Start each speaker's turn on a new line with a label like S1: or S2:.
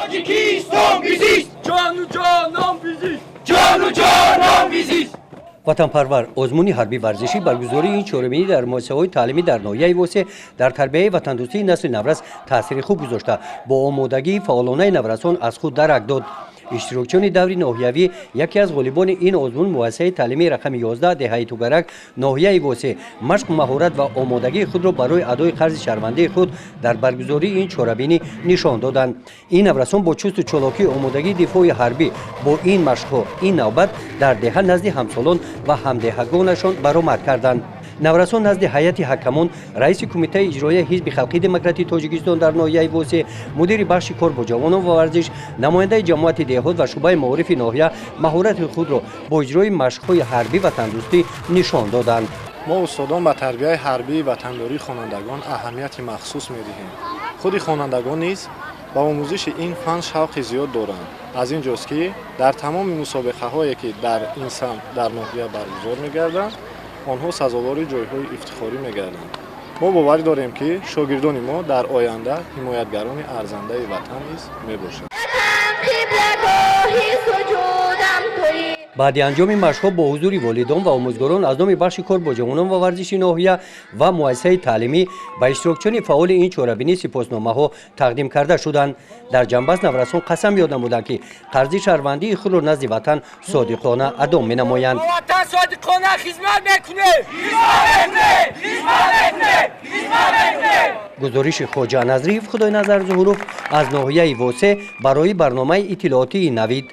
S1: Тоҷикистон бизист, ҷону ҷонон бизист, ҷону ҷонон бизист.
S2: Ватанпарвар озмуни ҳарбӣ варзишӣ. Баргузории ин чорабинӣ дар муассисаҳои таълимӣ дар ноҳияи Восеъ дар тарбияи ватандӯстии насли наврас таъсири хуб гузошта, бо омодагии фаъолонаи наврасон аз худ дарак дод. Иштирокчиёни даври ноҳиявӣ, яке аз ғолибони ин озмун муассисаи таълимии рақами 11 деҳаи Тугарак, ноҳияи Восеъ, машқ, маҳорат ва омодагии худро барои адои қарзи шаҳрвандии худ дар баргузории ин чорабинӣ нишон доданд. Ин наврасон бо чусту чолокии омодагии дифои ҳарбӣ бо ин машқҳо ин навбат дар деҳа назди ҳамсолон ва ҳамдеҳагонашон баромад карданд. Наврасон назди ҳайати ҳакамон, раиси Кумитаи иҷроияи Ҳизби халқии демократии Тоҷикистон дар ноҳияи Восеъ, мудири бахши кор бо ҷавонон ва варзиш, намояндаи ҷамоати деҳот ва шӯъбаи маорифи ноҳия маҳорати худро бо иҷрои машқҳои ҳарбӣ ватандӯстӣ нишон доданд.
S3: Мо, устодон, ба тарбияи ҳарбии ватандории хонандагон аҳамияти махсус медиҳем. Худи хонандагон низ ба омӯзиши ин фан шавқи зиёд доранд. Аз ин ҷост, ки дар тамоми мусобиқаҳое, ки дар ин самт дар ноҳия баргузор мегарданд, онҳо сазовори ҷойҳои ифтихорӣ мегарданд. Мо боварӣ дорем, ки шогирдони мо дар оянда ҳимоятгарони арзандаи ватан низ мебошанд.
S4: Қиблагоҳи суҷудам туӣ.
S2: Баъди анҷоми машқҳо бо ҳузури волидон ва омӯзгорон аз номи бахши кор бо ҷавонон ва варзиши ноҳия ва муассисаи таълимӣ ба иштирокчиёни фаъоли ин чорабинӣ сипосномаҳо тақдим карда шуданд. Дар ҷамъбаст наврасон қасам ёд намуданд, ки қарзи шаҳрвандии худро назди ватан содиқона адо менамоянд.
S1: Ба ватан содиқона хизмат мекунем, хизмат мекунем, хизмат мекунем, хизмат мекунем.
S2: Гузориши Хоҷа Назриев, Худойназар Зуҳуров аз ноҳияи Восеъ барои барномаи иттилоотии «Навид».